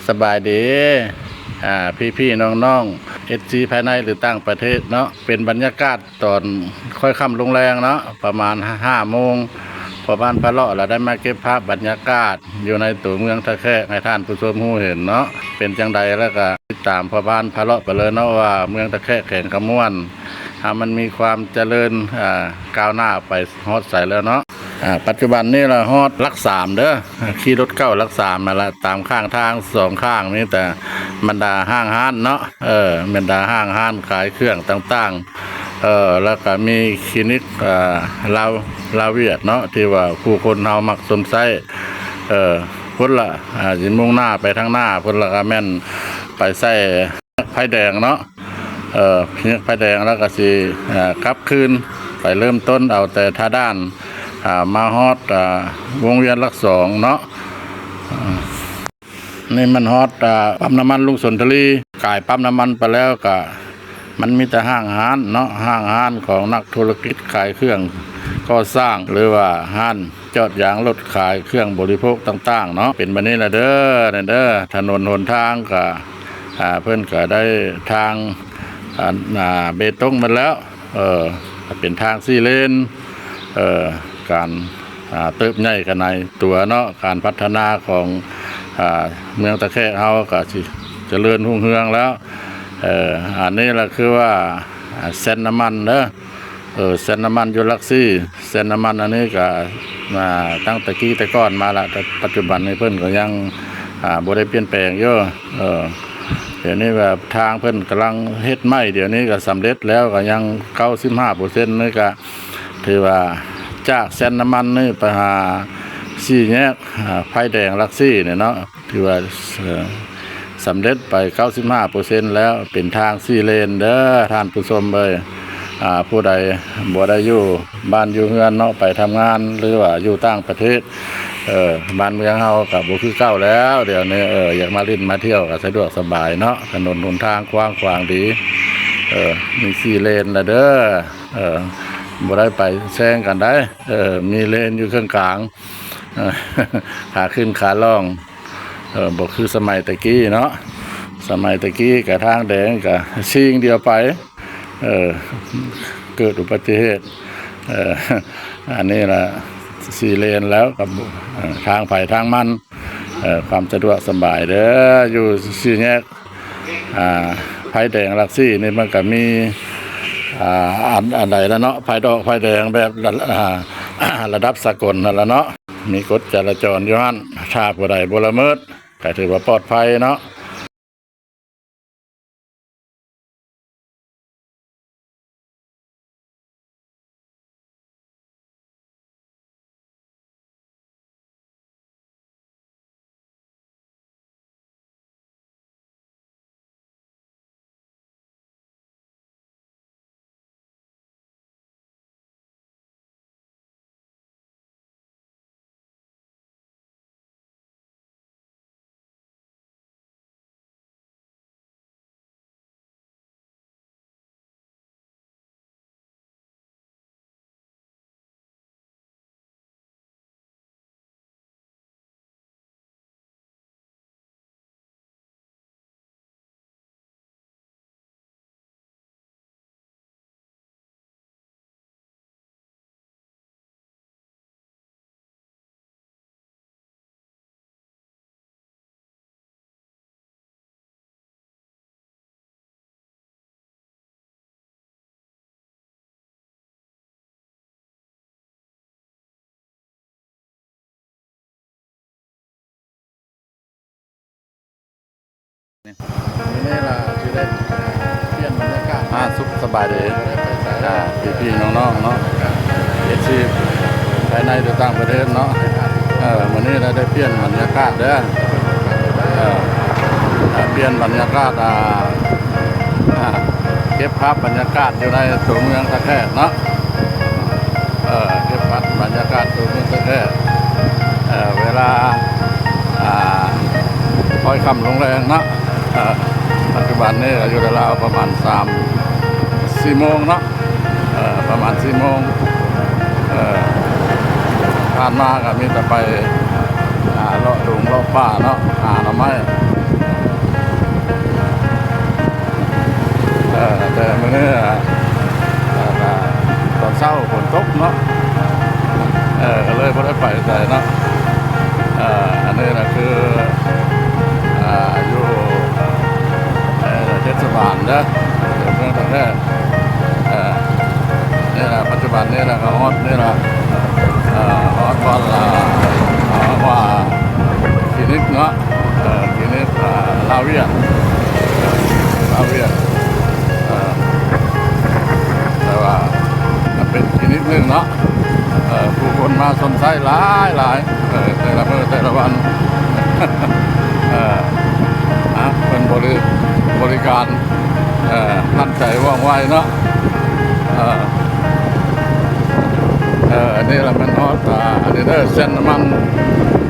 ສະບາຍດີ ອ່າ ພີ່ໆ ນ້ອງໆ ເອັຟຊີ ພາຍໃນ ຫຼື ຕ່າງປະເທດເນາະ. ເປັນບັນຍາກາດຕອນຄ່ອຍຄ່ຳລົງແລງເນາະ ປະມານຫ້າໂມງ ພໍ່ບ້ານພາເລາະລະໄດ້ມາເກັບພາບບັນຍາກາດຢູ່ໃນຕົວເມືອງທ່າແຂກໃຫ້ທ່ານຜູ້ຊົມຮູ້ເຫັນເນາະ. ເປັນຈັ່ງໃດລະກະຕິດຕາມພໍ່ບ້ານພາເລາະໄປເລີຍເນາະ ວ່າເມືອງທ່າແຂກ ແຂວງຄຳມ່ວນ ອ່າ ມັນມີຄວາມຈະເລີນ ອ່າ ກ້າວໜ້າໄປຮອດໃສແລ້ວເນາະ. ອ່າ ປັດຈຸບັນນີ້ລະຮອດຫຼັກສາມເດີ ຂີ່ລົດເຂົ້າຫຼັກສາມຫັ້ນລະ ຕາມຂ້າງທາງສອງຂ້າງມີແຕ່ບັນດາຫ້າງຮ້ານເນາະ ເອີ ບັນດາຫ້າງຮ້ານຂາຍເຄື່ອງຕ່າງໆ ເອີ ແລ້ວກະມີຄລີນິກ ອ່າ ລາວ ລາວຫວຽດເນາະ ທີ່ວ່າຜູ້ຄົນເຮົາມັກຊົມໃຊ້ ເອີ ພຸ້ນລະ ອ່າ ຊິມຸ່ງໜ້າໄປທາງໜ້າ ພຸ້ນລະກະແມ່ນໄປໃຊ້ ໄຟແດງເນາະ ເອີ ແຍກໄຟແດງແລ້ວກະຊິ ເອີ ກັບຄືນໄປເລີ່ມຕົ້ນເອົາແຕ່ທ່າດ່ານ ອ່າ ມາຮອດ ອ່າ ວົງວຽນຫຼັກສອງເນາະ. ນີ້ມັນຮອດ ອ່າ ປ້ຳນ້ຳມັນລຸງສົນທະລີ ກາຍປ້ຳນ້ຳມັນໄປແລ້ວກະ ມັນມີແຕ່ຫ້າງຮ້ານເນາະ ຫ້າງຮ້ານຂອງນັກທຸລະກິດຂາຍເຄື່ອງກໍ່ສ້າງ ຫຼືວ່າຮ້ານຈອດຢາງລົດ ຂາຍເຄື່ອງບໍລິໂພກຕ່າງໆເນາະ. ເປັນແບບນີ້ລະເດີ ນີ້ເດີ ຖະໜົນຫົນທາງກະ ອ່າ ເພິ່ນກະໄດ້ທາງ ອ່າ ເບຕົງໝົດແລ້ວ ເອີ ເປັນທາງສີ່ເລນ ເອີ ການ ອ່າ ເຕີບໃຫຍ່ຂະຫຍາຍຕົວເນາະ ການພັດທະນາຂອງ ອ່າ ເມືອງທ່າແຂກເຮົາກະຊິຈະເລີນຮຸ່ງເຮືອງແລ້ວ. ເອີ ອັນນີ້ລະຄືວ່າ ອ່າ ແຊນນ້ຳມັນເດີ ເອີ ແຊນນ້ຳມັນຢູ່ຫຼັກສີ່ ແຊນນ້ຳມັນອັນນີ້ກະ ອ່າ ຕັ້ງແຕ່ກີ້ແຕ່ກ່ອນມາລະ ແຕ່ປັດຈຸບັນນີ້ເພິ່ນກະຍັງ ອ່າ ບໍ່ໄດ້ປ່ຽນແປງຢູ່ ເອີ ດຽວນີ້ວ່າທາງເພິ່ນກຳລັງເຮັດໃໝ່ ດຽວນີ້ກະສຳເລັດແລ້ວ ກະຍັງເກົ້າສິບຫ້າເປີເຊັນນີ້ກະ ຖືວ່າຈາກແຊນນ້ຳມັນນີ້ໄປຫາສີ່ແຍກ ອ່າ ໄຟແດງຫຼັກສີ່ນີ້ເນາະ ຖືວ່າ ເອີ ສຳເລັດໄປເກົ້າສິບຫ້າເປີເຊັນແລ້ວ ເປັນທາງສີ່ເລນເດີທ່ານຜູ້ຊົມເອີຍ. ອ່າ ຜູ້ໃດບໍ່ໄດ້ຢູ່ບ້ານຢູ່ເຮືອນເນາະ ໄປທຳງານ ຫຼືວ່າຢູ່ຕ່າງປະເທດ ເອີ ບ້ານເມືອງເຮົາກະບໍ່ຄືເກົ່າແລ້ວ ດຽວນີ້ ເອີ ຢາກມາຫຼິ້ນມາທ່ຽວກະສະດວກສະບາຍເນາະ ຖະໜົນຫົນທາງກວ້າງຂວາງດີ ເອີ ມີສີ່ເລນລະເດີ ເອີ ບໍ່ໄດ້ໄປແຊງກັນໃດ ເອີ ມີເລນຢູ່ເຄິ່ງກາງ ເອີ ຂາຂຶ້ນຂາລ່ອງ ເອີ ບໍ່ຄືສະໄໝແຕ່ກີ້ເນາະ ສະໄໝແຕ່ກີ້ກະທາງແດງກະຊິ່ງດຽວໄປ ເອີ ເກີດອຸບັດຕິເຫດ ເອີ ອັນນີ້ລະສີ່ເລນແລ້ວກະ ເອີ ທາງໃຜທາງມັນ ເອີ ຄວາມສະດວກສະບາຍເດີ ຢູ່ສີ່ແຍກ ອ່າ ໄຟແດງຫຼັກສີ່ນີ້ມັນກະມີ ອ່າ ອັນ ອັນໃດລະເນາະ ໄຟດອກໄຟແດງແບບ ອ່າ ລະດັບສາກົນຫັ້ນລະເນາະ ມີກົດຈະລາຈອນຢູ່ຫັ້ນ ຖ້າຜູ້ໃດບໍ່ລະເມີດກະຖືວ່າປອດໄພເນາະ. ນີ້ລະຊິໄດ້ປ່ຽນບັນຍາກາດ ອ່າ ສຸກສະບາຍດີ ອ່າ ພີ່ໆ ນ້ອງໆ ເນາະ ເອັຟຊີ ພາຍໃນ ຫຼື ຕ່າງປະເທດເນາະ ເອີ ມື້ນີ້ລະໄດ້ປ່ຽນບັນຍາກາດເດີ ເອີ ປ່ຽນບັນຍາກາດ ອ່າ ອ່າ ເກັບພາບບັນຍາກາດຢູ່ໃນຕົວເມືອງທ່າແຂກເນາະ ເອີ ເກັບພາບບັນຍາກາດຕົວເມືອງທ່າແຂກ ເອີ ເວລາ ອ່າ ຄ່ອຍຄ່ຳລົງແລງເນາະ ເອີ ປັດຈຸບັນນີ້ກະຢູ່ລາວໆ ປະມານສາມສີ່ໂມງເນາະ ເອີ ປະມານສີ່ໂມງ ເອີ ຜ່ານມາກະມີແຕ່ໄປ ອ່າ ເລາະດົງເລາະປ່າເນາະ ຫາໜໍ່ໄມ້ ເມືອງທ່າແຂກ ເອີ ນີ້ລະ ປັດຈຸບັນນີ້ລະ ກໍຮອດນີ້ລະ ເອີ ຮອດບ່ອນລະ ເອີ ວ່າຄລີນິກເນາະ ເອີ ຄລີນິກ ເອີ ລາວຫວຽດ ເອີ ລາວຫວຽດ ເອີ ແຕ່ວ່າກໍເປັນຄລີນິກໜຶ່ງເນາະ ເອີ ຜູ້ຄົນມາຊົມໃຊ້ຫຼາຍໆ ເອີ ແຕ່ລະມື້ແຕ່ລະວັນ ເອີ ນະ ເພິ່ນບໍລິ ບໍລິການ ເອີ ທັນໃຈວ່ອງໄວເນາະ ເອີ ເອີ ອັນນີ້ລະແມ່ນຮອດ ອ່າ ອັນນີ້ເດີ ເສັ້ນນ້ຳມັນ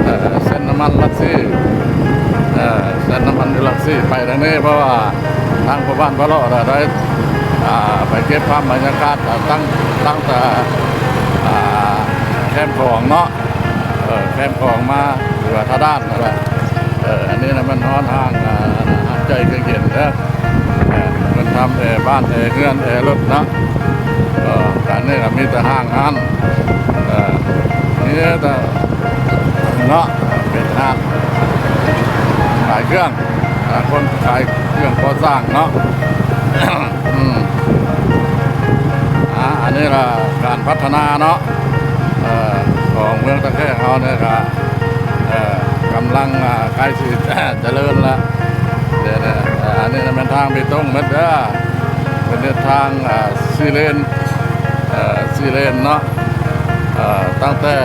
ເອີ ເສັ້ນນ້ຳມັນຫຼັກສີ່ ເອີ ເສັ້ນນ້ຳມັນຢູ່ຫຼັກສີ່ ໄປທາງນີ້ ເພາະວ່າທາງພໍ່ບ້ານພາເລາະໄດ້ ອ່າ ໄປເກັບພາບບັນຍາກາດ ອ່າ ຕັ້ງ ຕັ້ງແຕ່ ອ່າ ແຄມຂອງເນາະ ເອີ ແຄມຂອງມາ ຫຼືວ່າທ່າດ່ານນັ້ນແຫຼະ ເອີ ອັນນີ້ນະມັນຮອດຫ້າງ ອ່າ ຮັກໃຈເຄື່ອງເຢັນເດີ ເອີ ເພິ່ນທຳແອບ້ານ ແອເຮືອນ ແອລົດເນາະ ເອີ ການນີ້ກໍມີແຕ່ຫ້າງຮ້ານ ເອີ ມີແຕ່ເນາະ ເປັນຮ້ານຂາຍເຄື່ອງ ອ່າ ຄົນຂາຍເຄື່ອງກໍ່ສ້າງເນາະ ອືມ ອ່າ ອັນນີ້ລະການພັດທະນາເນາະ ເອີ ຂອງເມືອງທ່າແຂກເຮົານີ້ກະ ເອີ ກຳລັງ ອ່າ ໃກ້ຊິຈະເລີນລະ ເດ ເດ ອັນນີ້ແມ່ນທາງເບຕົງໝົດເດີ ເປັນເສັ້ນທາງ ອ່າ ສີ່ເລນ ເອີ ສີ່ເລນເນາະ ເອີ ຕັ້ງແຕ່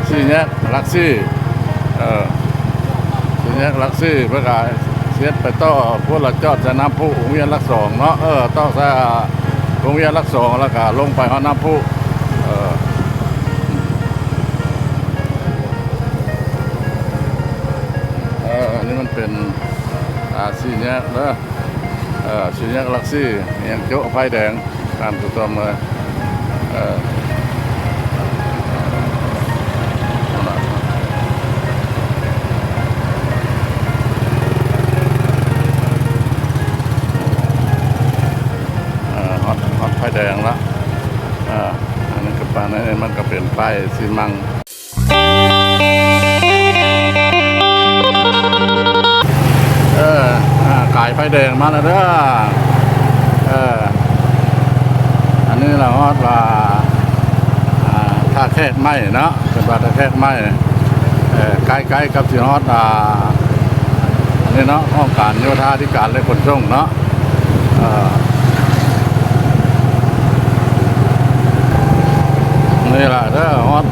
ສີ່ແຍກຫຼັກສີ່ ເອີ ສີ່ແຍກຫຼັກສີ່ ເພິ່ນກະເຮັດໄປຕໍ່ພຸ້ນລະ ຈອດໃສ່ນ້ຳພຸ ໂຮງຮຽນຫຼັກສອງເນາະ ເອີ ຕໍ່ໃສ່ ໂຮງຮຽນຫຼັກສອງ ແລ້ວກະລົງໄປຮອດນ້ຳພຸ ເອີ ເອີ ອັນນີ້ມັນເປັນ ອ່າ ສີ່ແຍກເດີ ເອີ ສີ່ແຍກຫຼັກສີ່ ຍັງໂຈະໄຟແດງ ທ່ານຜູ້ຊົມເອີຍ ເອີ ເອີ ຮອດ ຮອດໄຟແດງລະ ເອີ ອັນນີ້ກໍປານນັ້ນ ມັນກໍເປັນປ້າຍຊີມັງ ເອີ ອ່າ ກາຍໄຟແດງມາແລ້ວເດີ ເອີ ອັນນີ້ລະຮອດວ່າ ອ່າ ທ່າແຂກໃໝ່ເນາະ ເພິ່ນວ່າທ່າແຂກໃໝ່ ເອີ ໃກ້ໆ ກັບຊິຮອດ ອ່າ ອັນນີ້ເນາະ ຫ້ອງການໂຍທາທິການ ແລະ ຂົນສົ່ງເນາະ ເອີ ນີ້ລະເດີ ຮອດ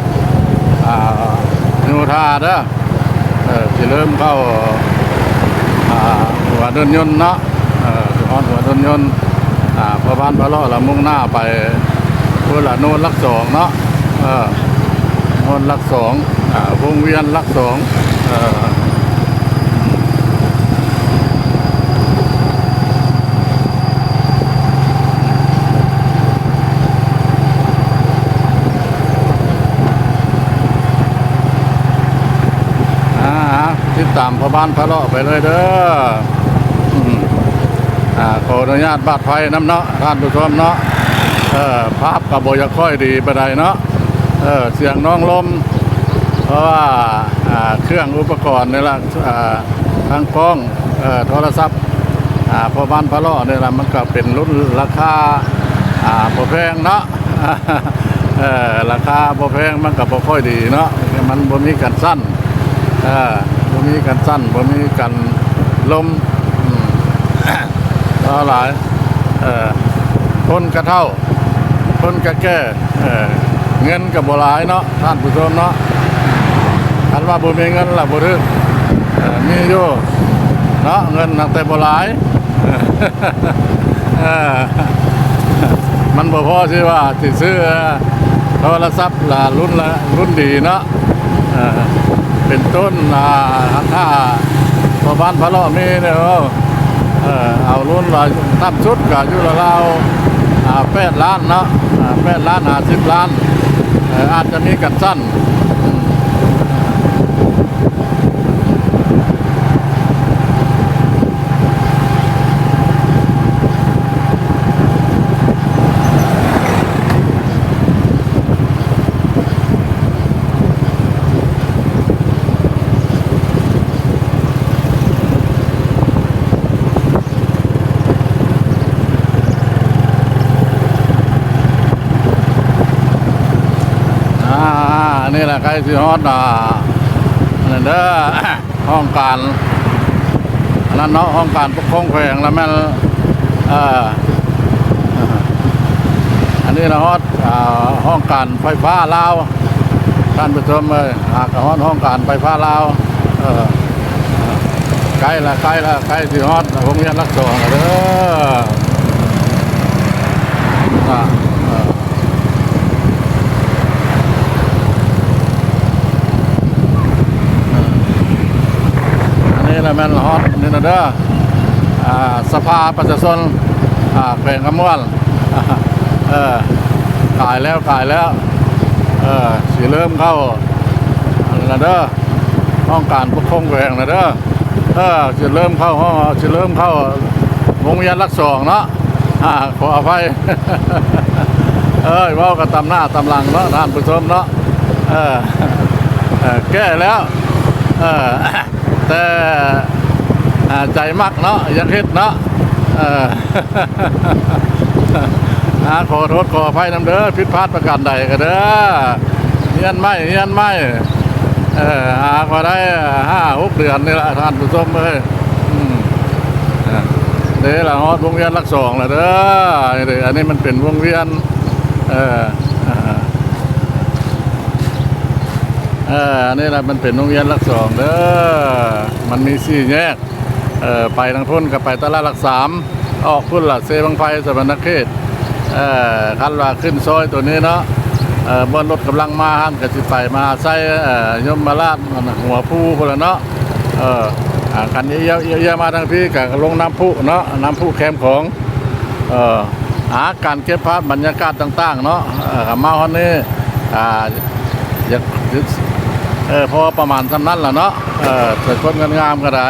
ອ່າ ໂຍທາເດີ ເອີ ຊິເລີ່ມເຂົ້າ ອ່າ ຫົວເດີ່ນຍົນເນາະ ເອີ ຮອດຫົວເດີ່ນຍົນ ອ່າ ພໍ່ບ້ານພາເລາະລະມຸ່ງໜ້າໄປພຸ້ນລະ ໂນນຫຼັກສອງເນາະ ເອີ ໂນນຫຼັກສອງ ອ່າ ວົງວຽນຫຼັກສອງ ເອີ ອ່າ ຕິດຕາມພໍ່ບ້ານພາເລາະໄປເລີຍເດີ ອືມ ອ່າ ຂໍອະນຸຍາດບັດໄຟນຳເນາະ ທ່ານຜູ້ຊົມເນາະ ເອີ ພາບກໍບໍ່ຢາກຄ່ອຍດີປານໃດເນາະ ເອີ ສຽງນອງລົມ ເພາະວ່າ ອ່າ ເຄື່ອງອຸປະກອນນີ້ລະ ອ່າ ທັງກ້ອງ ເອີ ໂທລະສັບ ອ່າ ພໍ່ບ້ານພາເລາະນີ້ລະ ມັນກໍເປັນລຸ້ນລາຄາ ອ່າ ບໍ່ແພງເນາະ ເອີ ລາຄາບໍ່ແພງ ມັນກໍບໍ່ຄ່ອຍດີເນາະ ມັນບໍ່ມີກັນສັ່ນ ເອີ ບໍ່ມີກັນສັ່ນ ບໍ່ມີກັນລົມ ອືມ ເພາະຫຼາຍ ເອີ ຄົນກະເຖົ້າ ຄົນກະແກ່ ເອີ ເງິນກໍບໍ່ຫຼາຍເນາະ ທ່ານຜູ້ຊົມເນາະ ຄັນວ່າບໍ່ມີເງິນລະບໍ່ຖືກ ເອີ ມີຢູ່ເນາະ ເງິນຫັ້ນແຕ່ບໍ່ຫຼາຍ ເອີ ມັນບໍ່ພໍຊິວ່າຊິຊື້ໂທລະສັບລະລຸ້ນລະ ລຸ້ນດີເນາະ ເອີ ເປັນຕົ້ນ ອ່າ ຖ້າພໍ່ບ້ານພາເລາະມີເດີ ເອີ ເອົາລຸ້ນລະ ຕ່ຳສຸດກໍຢູ່ລາວໆ ອ່າ ແປດລ້ານເນາະ ອ່າ ແປດລ້ານ ຫ້າສິບລ້ານ ເອີ ອາດຈະມີກັນຊັ້ນ ອືມ. ເອີ ໃກ້ຊິຮອດ ອ່າ ອັນນັ້ນເດີ ຫ້ອງການ ອັນນັ້ນເນາະ ຫ້ອງການປົກຄອງແຂວງ ລະແມ່ນ ເອີ ອັນນີ້ລະຮອດ ອ່າ ຫ້ອງການໄຟຟ້າລາວ ທ່ານຜູ້ຊົມເອີຍ ຫາກະຮອດຫ້ອງການໄຟຟ້າລາວ ເອີ ໃກ້ລະ ໃກ້ລະ ໃກ້ຊິຮອດໂຮງຮຽນຫຼັກສອງລະເດີ ອ່າ ເອີ ອັນນີ້ລະແມ່ນຮອດນີ້ລະເດີ ອ່າ ສະພາປະຊາຊົນ ອ່າ ແຂວງຄຳມ່ວນ ເອີ ກາຍແລ້ວ ກາຍແລ້ວ ເອີ ຊິເລີ່ມເຂົ້າ ອັນນັ້ນລະເດີ ຫ້ອງການປົກຄອງແຂວງລະເດີ ເອີ ຊິເລີ່ມເຂົ້າຫ້ອງ ຊິເລີ່ມເຂົ້າວົງວຽນຫຼັກສອງເນາະ ອ່າ ຂໍອະໄພ ເອີ ເວົ້າກັນຕາມໜ້າຕາມຫຼັງເນາະ ທ່ານຜູ້ຊົມເນາະ ເອີ ເອີ ແກ້ແລ້ວ ເອີ ແຕ່ ອ່າ ໃຈມັກເນາະ ຢາກເຮັດເນາະ ເອີ ອ່າ ຂໍໂທດຂໍອະໄພນຳເດີ ຜິດພາດປະການໃດກໍເດີ ຮຽນໃໝ່ ຮຽນໃໝ່ ເອີ ຫາກໍໄດ້ຫ້າຫົກເດືອນນີ້ລະ ທ່ານຜູ້ຊົມເອີຍ ອືມ ເອີ ເດ້ລະ ຮອດວົງວຽນຫຼັກສອງລະເດີ ນີ້ເດ້ ອັນນີ້ມັນເປັນວົງວຽນ ເອີ ເອີ ອັນນີ້ລະມັນເປັນວົງວຽນຫຼັກສອງເດີ ມັນມີສີ່ແຍກ ເອີ ໄປທາງພຸ້ນກໍໄປຕະຫຼາດຫຼັກສາມ ອອກພຸ້ນລະເຊບັ້ງໄຟສະຫວັນນະເຂດ ເອີ ຄັນວ່າຂຶ້ນຊອຍໂຕນີ້ເນາະ ເອີ ບ່ອນລົດກຳລັງມາຫັ້ນກໍຊິໄປມະຫາໄຊ ເອີ ຍົມມະລາດ ຫົວພູພຸ້ນລະເນາະ ເອີ ອ່າ ຄັນອີ່ເຫຍົ້າ ອີ່ເຫຍົ້າມາທາງພີ້ກໍລົງນ້ຳພຸເນາະ ນ້ຳພຸແຄມຂອງ ເອີ ອ່າ ການເກັບພາບບັນຍາກາດຕ່າງໆເນາະ ເອີ ມາຮອດນີ້ ອ່າ ຢາກ ເອີ ພໍປະມານສ່ຳນັ້ນລະເນາະ ເອີ ສວຍຄົນງາມກໍໄດ້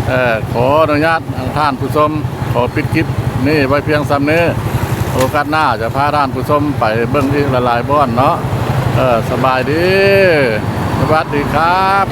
ເອີ ຂໍອະນຸຍາດທ່ານຜູ້ຊົມ ຂໍປິດຄລິບນີ້ໄວ້ພຽງສ່ຳນີ້ ໂອກາດໜ້າຈະພາທ່ານຜູ້ຊົມໄປເບິ່ງອີກຫຼາຍໆບ່ອນເນາະ ເອີ ສະບາຍດີ ສະຫວັດດີຄັບ.